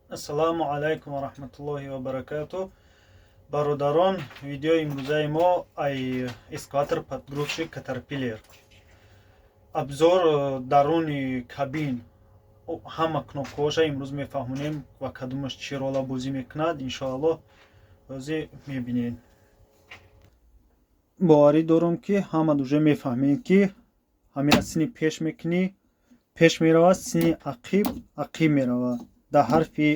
Ассалому алайкум ва раҳматуллоҳи ва баракату. Бародарон, видеои имрӯзаи мо ай экскаватор подгрузчик Катерпиллер. Обзор даруни кабин, ҳама кнопкаҳоша имрӯз мефаҳмонем ва кадомаш чӣ рола бозӣ мекунад, иншоаллоҳ ҳозир мебинед. Боварӣ дорам, ки ҳама уже мефаҳмед, ки ҳамира сини пеш мекунӣ, пеш меравад, сини ақиб, ақиб меравад. Дар ҳарфи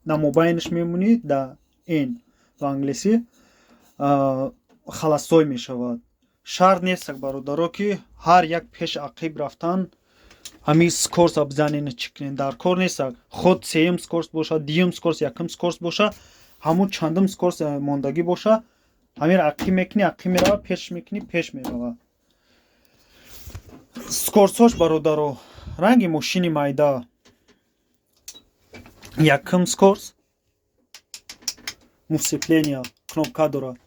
дар мобайнаш мемонӣ, да N ба англисӣ холостой мешавад. Шарт нест, бародаро, ки ҳар як пеш ақиб рафтан ҳамин скорость а бизанен, чӣ кунен, дар кор нест. Худ сеюм скорость боша, дуюм скорость, якум скорость боша, ҳамун чандум скорость мондагӣ боша, ҳамин ақиб мекунӣ, ақиб меравад, пеш мекунӣ, пеш меравад. Скорость ҳош, бародаро, ранги мошини майда: якум скорость мув сцепления кнопка дорад,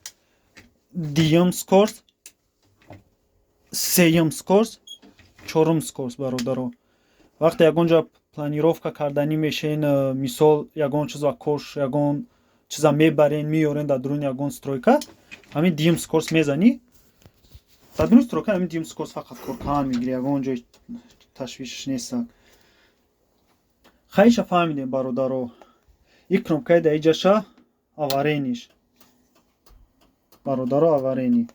дуюм скорость, сеюм скорость, чорум скорость. Бародаро, вақте ягон ҷо планировка карданӣ мешен, мисол, ягон чиза кош, ягон чиза мебарен, меёрен дар дуруни ягон стройка, ҳамин дуюм скорость мезанӣ, дар дуруни стройка ҳамин дуюм скорость фақат кор кардан мегирӣ, ягон ҷои ташвишш нест. Хайша, фаҳмидем, бародаро. И кнопкаи дар иҷаша аварийный ш, бародаро, аварийный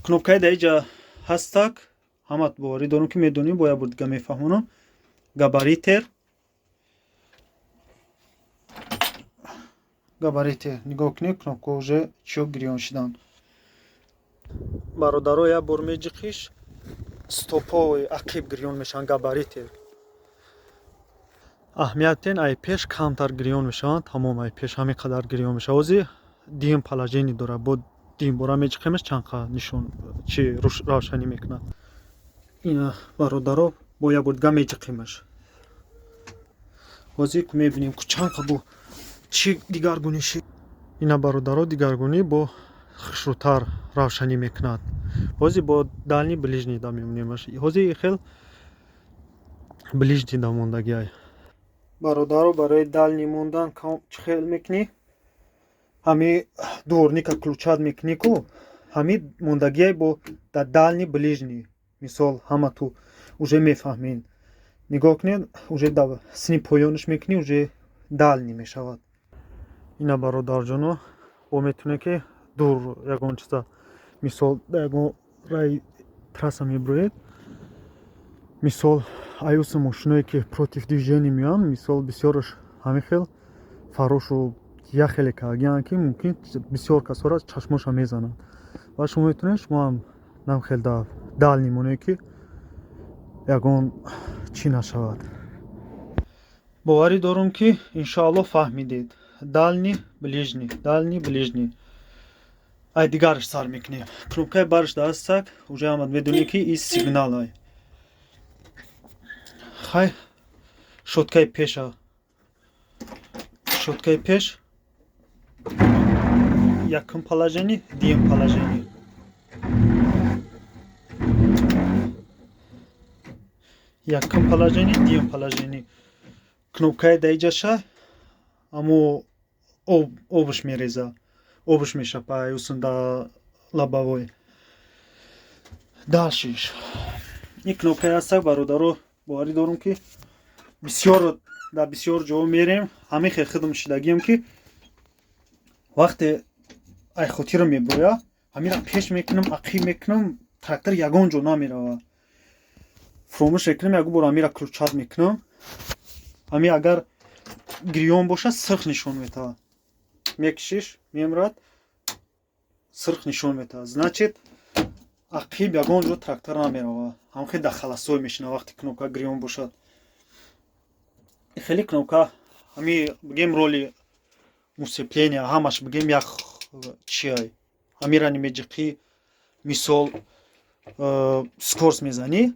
кнопкаи дар иҷа ҳастак. Ҳама боварӣ дорам, ки медонем, бо як бор дига мефаҳмонам. Габаритер, габаритер, нигоҳ кунед, кнопка уже чиё гирён шидан. Бародаро, як бор меҷиқиш, стопҳои ақиб гирён мешаванд. Габаритер аҳамиятен, ай пеш камтар гирён мешаванд, тамом, ай пеш ҳамин қадар гирён мешавад. Ҳозир дуюм положение дорад, бо дуюм бора меҷиқемаш, чанд қа нишон чи равшанӣ мекунад. Ина, бародаро, бо як бор дига меҷиқемаш. Ҳозир мебинем, ку чанд қа бо чӣ дигаргунӣ шид. Ина, бародаро, дигаргунӣ, бо хушрӯтар равшанӣ мекунад. Ҳозир бо дальний, ближний да мемонемаш. Ҳозир хел ближний да мондагиай. Бародаро, барои дальний мондан чӣ хел мекунӣ? Ҳами дворника включать мекунӣ ку, ҳами мондагиай бо да дальний, ближний. Мисол, ҳама ту уже мефаҳмед. Нигоҳ кунед, уже да сини поёнаш мекунӣ, уже дальний мешавад. Ина, бародарҷоно, бо метавонед, ки дур ягон чиза, мисол, ягон раи трасса мебироед, мисол, аюси мошиное ки против движения меоянд, мисол, бисёраш ҳамин хел фарошу як хеле кардагианд, ки мумкин бисёр касора чашмоша мезананд, ва шумо метавонед, шумоам нам хел да дальний монед, ки ягон чӣ нашавад. Боварӣ дорам, ки иншоаллоҳ фаҳмидед: дальний, ближний, дальний, ближний. Ай дигараш сар мекунем. Кнопкаи барш дастак, уже ҳамат медонед, ки и сигнал ай. Хай, щёткаи пеша, щёткаи пеш, якум положение, дуюм положение, якум положение, дуюм положение. Кнопкаи даиҷаша амо обш мереза, обш мешапа юсун да лобовой. Дальше ш ин кнопкаи ҳастак, бародаро, боварӣ дорам, ки бисёр дар бисёр ҷо мерем, ҳамин хел хидм шидагием, ки вақте ай хотирам мебироя, ҳамира пеш мекунам, ақиб мекунам, трактор ягон ҷо намерава. Фуромӯш мекунам, ягон бор ҳамира включать мекунам. Ҳами агар гирён боша, сирх нишон метавад. Мекишиш, мемирад, сирх нишон метавад, значит, ақиб ягон ҷо трактор намерава, ҳамхел дар холостой мешина, вақте кнопка гирён бошад. Хеле кнопка ҳами, бигем, роли мув сцепления ҳамаш, бигем, як чиай. Ҳамира меҷиқӣ, мисол, скорость мезанӣ,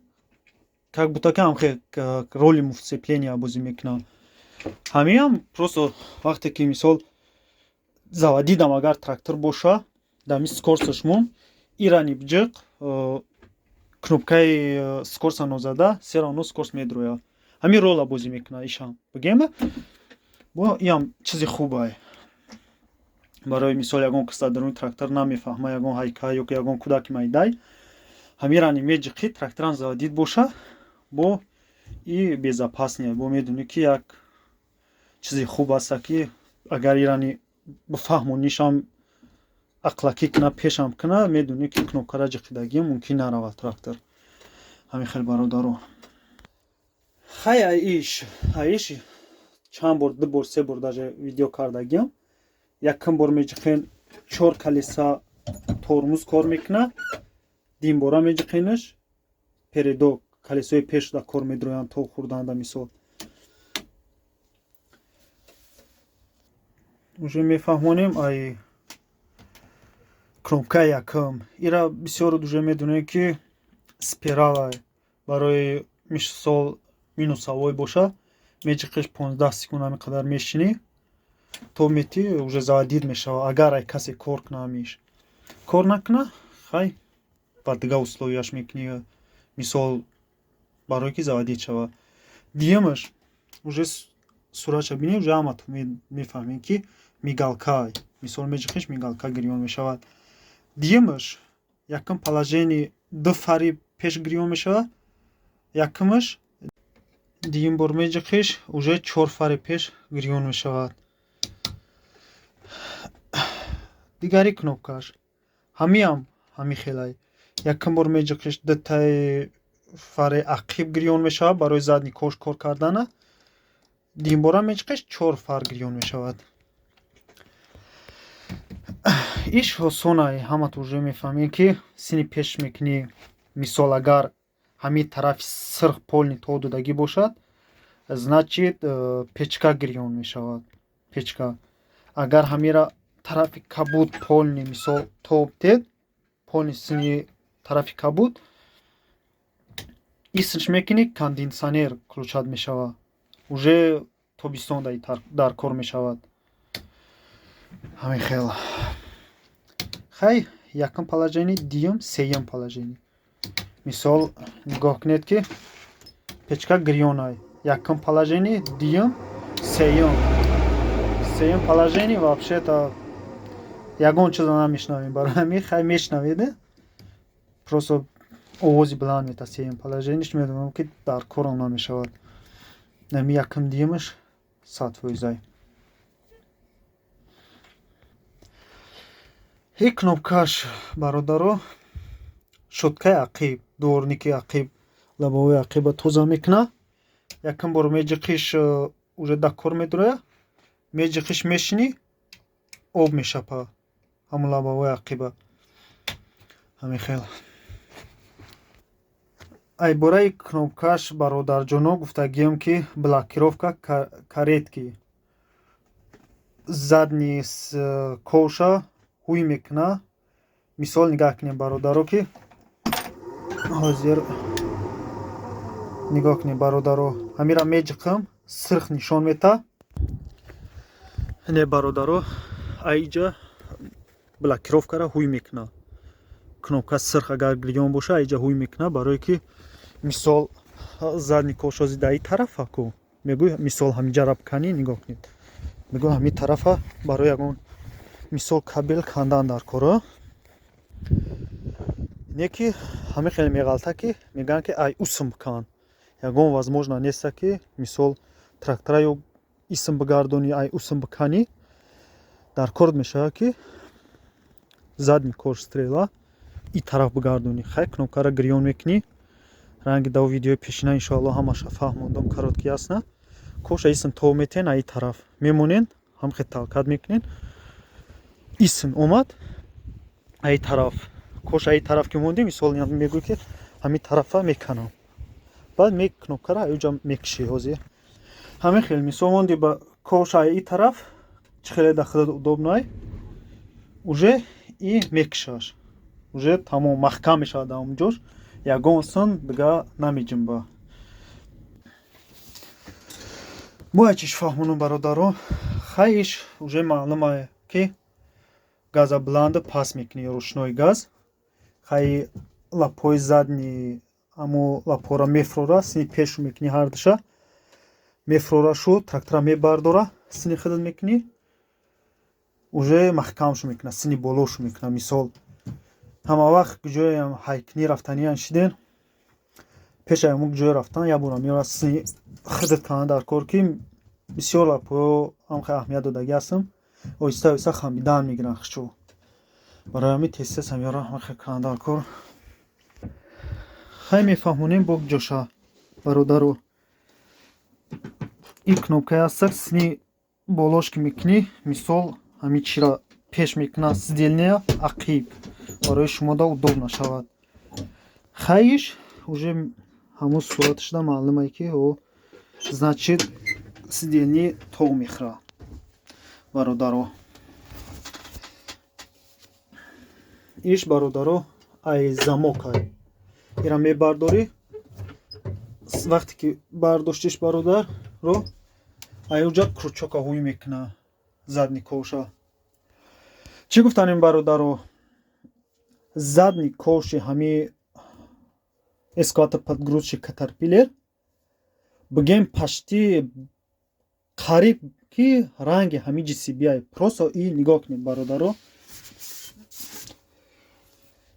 как будто ки ҳамхел роли мув сцепления бозӣ мекунад. Ҳамиам просто вақте ки, мисол, заводидам, агар трактор боша, дар ми скорость аш мон, ирани биҷиқ, кнопкаи скорость а нозада, всё равно скорость медрояд. Ҳамин рола бозӣ мекунад ишам. Бигем, бо иам чизи хубае. Барои мисол, ягон кас дар даруни трактор намефаҳма, ягон ҳайка ё ки ягон кӯдаки майдай, ҳамирани меҷиқи, тракторам заводить боша, бо и безопаснее. Бо медонӣ, ки як чизи хуб аста, ки агар ирани бифаҳмонишам, ақлакӣ куна, пешам куна, медонӣ, ки кнопкара ҷиқидагӣ мумкин наравад трактор. Ҳамин хел, бародаро. Хай, аиш чанд бор, ду бор, се бор даже видео кардагиам. Якум бор меҷиқен, чор колеса тормоз кор мекунад. Дуюм бора меҷиқенаш, передок, колесои пешда кор медроянд то хурданда. Мисол, уже мефаҳмонем ай кнопкаи якум. Ира бисёр уже медонем, ки спирала. Барои мисол, минусовой боша, меҷиқиш, 15 секунд ҳамин қадар мешинӣ, то мети, уже заводить мешавад. Агар ай касе кор куна, ҳамиш кор накуна, хай, ба дигар условияш мекунӣ, мисол, барое ки заводить шавад. Дуюмаш, уже суратша бинед, уже ҳаматон мефаҳмем, ки мигалка. Мисол, меҷиқиш, мигалка гирён мешавад. Дуюмаш, якум положение ду фари пеш гирён мешавад якумаш. Дуюм бор меҷиқиш, уже чор фари пеш гирён мешавад. Дигари кнопкаш ҳамиам ҳами хелай. Якум бор меҷиқиш, дутаи фари ақиб гирён мешавад барои задний ковш кор кардана. Дуюм бора меҷиқиш, чор фар гирён мешавад. Иш осонай, ҳаматон уже мефаҳмем, ки сини пеш мекунӣ. Мисол, агар ҳамин тарафи сирх полный то додагӣ бошад, значит, печка гирён мешавад, печка. Агар ҳамира тарафи кабуд полный, мисол, тоб тед, полный сини тарафи кабуд исмш мекунӣ, кондитсионер включать мешавад, уже тобистон дар кор мешавад. Ҳамин хел. Хай, якум положение, дуюм, сеюм положение. Мисол, нигоҳ кунед, ки печка гирёнай. Якум положение, дуюм, сеюм. Сеюм положение вообще-то ягон чизо намешнавем. Барои ҳамин, хай, мешнавед, просто овози баланд мета. Сеюм положениеш медонам, ки дар корам намешавад. Нами якум, дуюмаш 100%-ай. И кнопкаш, бародаро, щёткаи ақиб, дворники ақиб, лабаҳои ақиба тоза мекунад. Якум бор меҷиқиш, уже дар кор медрояд. Меҷиқиш, мешинӣ, об мешапа ҳамон лабаҳои ақиба. Ҳамин хел. Ай бораи кнопкаш, бародарҷоно, гуфтагием, ки блокировка каретки задний ковша ҳуй мекунад. Мисол, нигаҳ кунем, бародаро, ки ҳозир нигоҳ кунем, бародаро, ҳамира меҷиқам, сирх нишон мета. Не, бародаро, айҷа блокировкара ҳуй мекунад. Кнопка сирх агар гирён боша, айҷа ҳуй мекунад, барое ки, мисол, задний ковшози даи тарафа ку мегӯй, мисол, ҳаминҷара биканӣ, нигоҳ кунед, мегӯй, ҳамин тарафа барои ягон, мисол, кабел кандан дар кора не, ки ҳамин хеле меғалта, ки мегӯянд, ки ай усм бикан. Ягон возможно неста, ки, мисол, трактора ё исм бигардонӣ, ай усм биканӣ. Дар кор мешавад, ки задний ковш стрела и тараф бигардонӣ. Хай, кнопкаро гирён мекунӣ. Ранги дав видеои пешина, иншоалло, ҳамаша фаҳмондам, коротко, ясно. Ковша исм тов метен, аи тараф мемонен, ҳам хел толкать мекунен, исм омад аи тараф. Кош аи тараф ки мондем, мисол, мегӯй, ки ҳамин тарафа меканам, баъд ме кнопкаро аёҷа мекушӣ. Ҳозир ҳамин хел, мисол, монди ба ковш аи тараф, чӣ хеле дар худат удобно, уже и мекушаш, уже тамом, маҳкам мешавад дар ҳамон ҷош, ягон сон дига намеҷунба. Бояд чиш фаҳмонам, бародаро. Хай, иш уже маълума, ки газа баланду паст мекунӣ, ручной газ. Хай, лапҳои задний, ҳамо лапҳоро мефурора, сини пешу мекунӣ ҳардуша. Мефрорашу, трактора мебардора, сини худат мекунӣ, уже маҳкамшу мекуна, сини болошу мекуна. Мисол, ҳама вақт ҷоям ҳайкунӣ рафтаниян шиден, пеш аз ҳамун ҷое рафтан як бора меора сини худат кана дар кор, ки бисёр лапҳоё ҳам хеле аҳамият додагӣ ҳастам, оҳиста оҳиста хамидан мегиранд хучо. Барои ҳамин тез тез ҳамёра ҳамахел кана дар кор. Хай, мефаҳмонем бо ҷоша, бародаро. Ин кнопкае ҳаста, сини болош ки мекунӣ, мисол, ҳамин чира пеш мекуна, сидения ақиб, барои шумода удобно шавад. Хайиш уже ҳамун сураташда маълумае, ки о, значит, сидения тог мехӯра, бародаро. Иш, бародаро, ай замок, ай ира мебардорӣ. Вақте ки бардоштиш, бародарро, ай уҷа крючока ҳуй мекуна задний ковша. Чӣ гуфтанем, бародаро? Задний ковши ҳами экскаватор подгрузчик Катерпиллер, бигем, почти қариб ки ранги ҳами ҷисибиай. Просто и нигоҳ кунед, бародаро,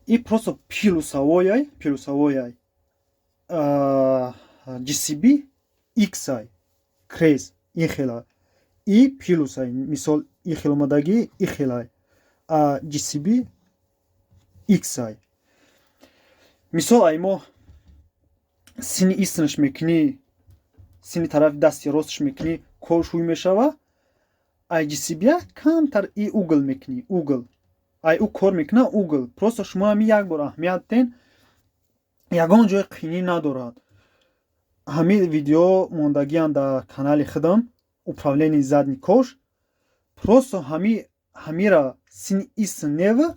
и просто плюсовой, ай ҷисиби иксай, крест ин хела, и плюсай. Мисол, и хел омадагӣ, и хелай, а ҷисиби иксай. Мисол, ай мо сини истинаш мекунӣ, сини тарафи дасти росташ мекунӣ, ковш ҳуй мешава. Ай ҷисибия камтар и угол мекунӣ, угол ай ӯ кор мекуна, угол. Просто шумо ҳами як бор аҳамият ден, ягон ҷои қинӣ надорад. Ҳамин видео мондагиам дар канали худам, управление задний ковш. Просто ҳамира сини истин нева,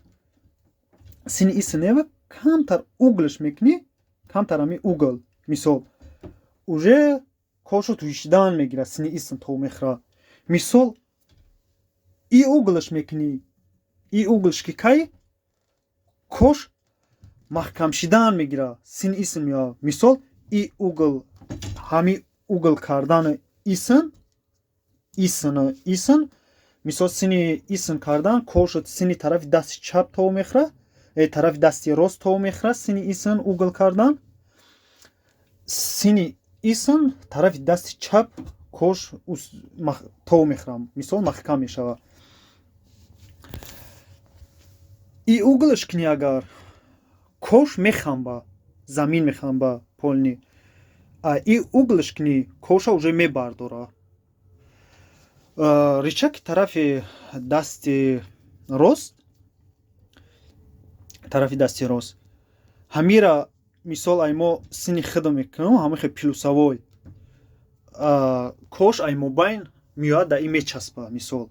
сини истин нева камтар углаш мекунӣ, камтар ҳами угол. Мисол, уже ковшу туишидан мегирад, сини истин то мехӯра. Мисол, и углаш мекунӣ, и углаш ки кай кош маҳкам шидан мегира, сини исм меояд. Мисол, и угол, ҳами угол кардани исн, исн, исн, мисол, сини исн кардан, кош сини тарафи дасти чап то мехӯра, тарафи дасти рост то мехӯра. Сини исн угол кардан, сини исн тарафи дасти чап кош то мехӯра, мисол, маҳкам мешавад. И углаш кунӣ агар, кош мехамба, замин мехамба полный. А и углаш кунӣ, коша уже мебардора. Рычаги тарафи дасти рост, тарафи дасти рост ҳамира, мисол, ай мо сини худо мекунам, ҳама хел плюсовой, кош ай мобайн меояд, да и мечаспа. Мисол,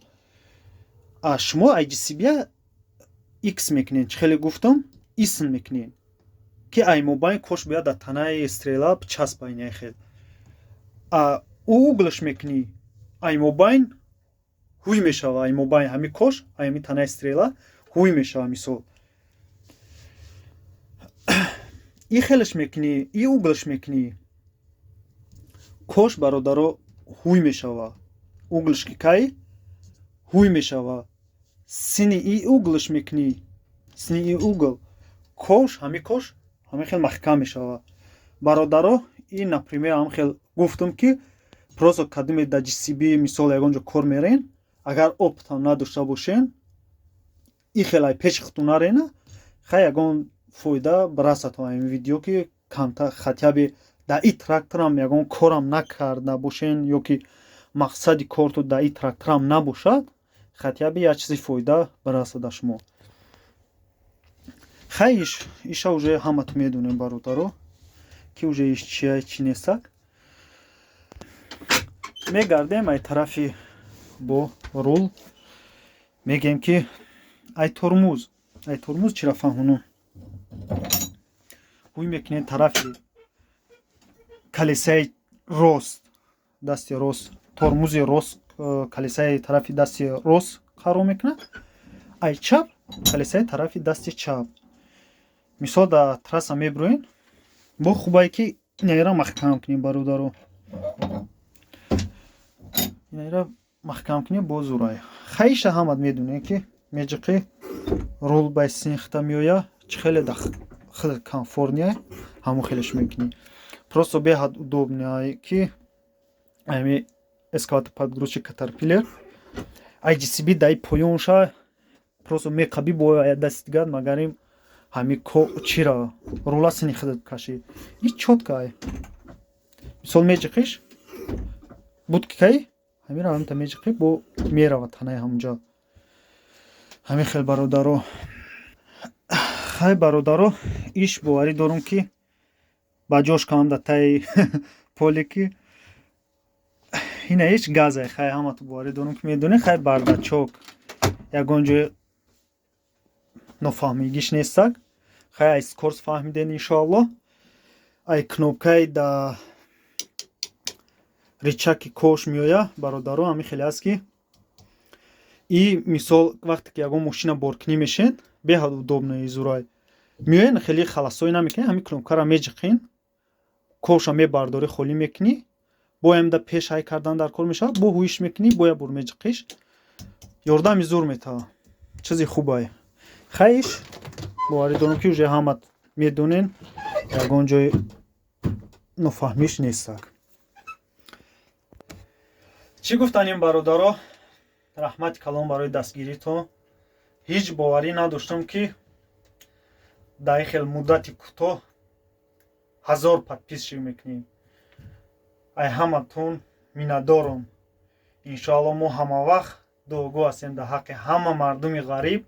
а шумо ай ҷисибия икс мекунед, чӣ хеле гуфтам, исн мекунед, ки ай мобайн кош бояд дар танаи стрела часпа, инаи хел. А ӯ углаш мекунӣ, ай мобайн ҳуй мешава, ай мобайн ҳами кош ай ҳами танаи стрела ҳуй мешава. Мисол, и хелаш мекунӣ, и углаш мекунӣ, кош, бародаро, ҳуй мешава. Углаш ки кай ҳуй мешава, сини и углаш мекунӣ, сини и угол, кош, ҳами кош ҳами хел маҳкам мешава, бародаро. И, например, ҳам хел гуфтам, ки просто кадиме дар ҷисиби, мисол, ягон ҷо кор мерен, агар опытам надошта бошен, и хел ай пеши худтон нарена. Хай, ягон фоида барасатон ин видео, ки камтар хотя бы дар и тракторам ягон корам накарда бошен ё ки мақсади корту дар и тракторам набошад, хотя бы як чизи фоида барасада шумо. Хай, иш иша уже ҳаматон медонем, бародаро, ки уже иш чия, чӣ нестак. Мегардем ай тарафи бо рул, мегӯем ки ай тормоз, ай тормоз чира фаҳмонам. Ҳуй мекунем тарафи калисаи рост, дасти рост, тормози рост калисаи тарафи дасти рост қарор мекунад, ай чап калисаи тарафи дасти чап. Мисол, дар трасса мебироен, бо хубае ки инайра маҳкам кунем, бародаро. Инайра маҳкам кунем, боз зурай. Хайша ҳамат медонем, ки меҷиқи, рул байсинхта меоя. Чӣ хеле да хеле комфортный, ҳамон хелеш мекунӣ. Просто беҳад удобный, ки ами экскаватор подгрузчик Катерпиллер ай ДЖСБ даи поёнша просто меқабӣ, бо дасти дигар магарим ҳами чира рула сини худат кашӣ. И чётко ай, мисол, меҷиқиш буд, ки кай ҳамира ҳамта меҷиқӣ, бо мерава танаи ҳамунҷа. Ҳамин хел, бародаро. Хай, бародаро, иш боварӣ дорум, ки ба ҷош кам да таи поле, ки ина ҳеч газай. Хай, ҳамату боварӣ дорум, ки медонед. Хай, бардачок ягон ҷои нофаҳмигиш нестак. Хай, ай скорость фаҳмиден, иншоаллоҳ. Ай кнопкаи да рычаги кош меоя, бародаро. Ҳамин хеле аст, ки и мисол, вақте ки ягон мошина боркунӣ мешед, беҳад удобно зурай меоен, хеле халасоӣ намекунед, ҳамин кнопкаро меҷиқин, коша мебардорӣ, холӣ мекунӣ, боям да пеш ҳай кардан дар кор мешавад, бо ҳуиш мекунӣ, боя бур меҷиқиш, ёрдами зур метава. Чизи хубае. Хайш, боварӣ дорам, ки уже ҳама медонен, ягон ҷои нофаҳмиш нестак. Чӣ гуфтанем, бародаро? Раҳмати калон барои дастгиритон. Ҳеҷ боварӣ надоштам, ки дар ин хел муддати кӯтоҳ 1000 подписчик мекунем. Ай ҳаматон миннатдорам. Иншоалло, мо ҳамавақт дуогӯ ҳастем дар ҳаққи ҳама мардуми ғариб,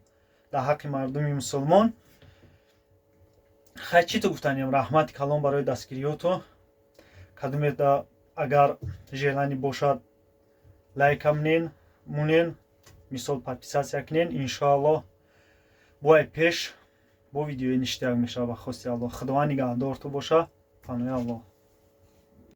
дар ҳаққи мардуми мусулмон. Хай, чӣ ту гуфтанем? Раҳмати калон барои дастгириётон. Кадумеда агар желание бошад, лайка мунен, мисол, подписаться кунен. Иншоалло, боай пеш бо видеои ништиак мешавад, ба хости Аллоҳ. Худованд нигаҳдорту боша. Панои Аллоҳ.